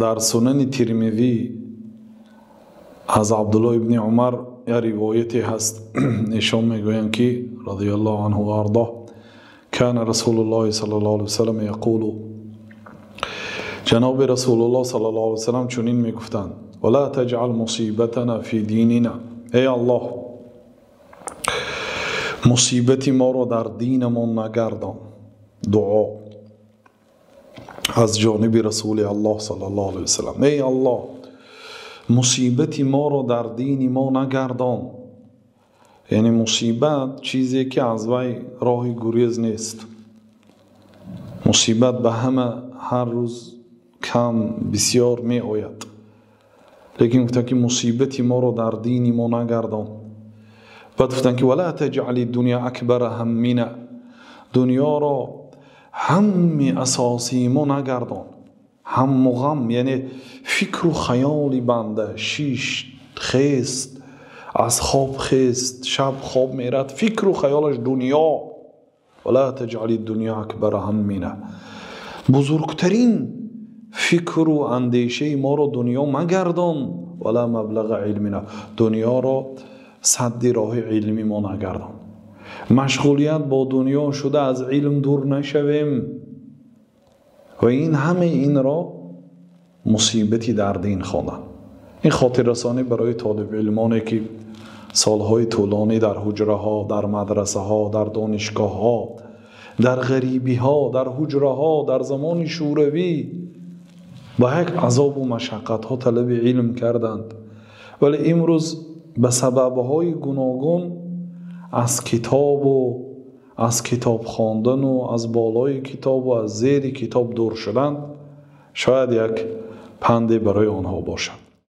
Дар Сунани Тирмизӣ аз Абдуллоҳ ибни Умар як ривояте ҳаст, эшон мегӯянд ки радиаллоҳу анҳу ва ардоҳ: кана Расулуллоҳи саллаллоҳу алайҳи васаллам яқулу, ҷаноби Расулуллоҳ саллаллоҳу алайҳи васаллам чунин мегуфтанд: вала таҷъал мусибатана фи динина, эй Аллоҳ, мусибати моро дар динамон нагардон. Дуо аз ҷониби Расули Аллоҳ саллаллоҳу алайҳи васаллам: эй Аллоҳ, мусибати моро дар дини мо нагардон. Яъне мусибат чизе ки аз вай роҳи гурез нест. Мусибат ба ҳама ҳар рӯз кам бисёр меояд, лекин гуфтанд ки мусибати моро дар дини мо нагардон. Баъд гуфтанд ки вала таҷъали дунё акбара ҳаммина, дунёро ҳамми асосии мо нагардон. Ҳамму ғам яъне фикру хаёли банда, шишт хест, аз хоб хест, шаб хоб мерад, фикру хаёлаш дунё. Вала таҷъали дунё акбара ҳаммина, бузургтарин фикру андешаи моро дунё магардон. Вала маблаға илмина, дунёро садди роҳи илми мо нагардон. Машғулият бо дунё шуда аз илм дур нашавем. Ва ин ҳамаи инро мусибати дар дин хонданд. Ин хотиррасонӣ барои толибилмоне ки солҳои тӯлонӣ дар ҳуҷраҳо, дар мадрасаҳо, дар донишгоҳҳо, дар ғарибиҳо, дар ҳуҷраҳо, дар замони шӯравӣ ба як азобу машаққатҳо талаби илм карданд, вале имрӯз ба сабабҳои гуногун аз китобу аз китоб хондану аз болои китобу аз зери китоб дур шуданд. Шояд як панде барои онҳо бошад.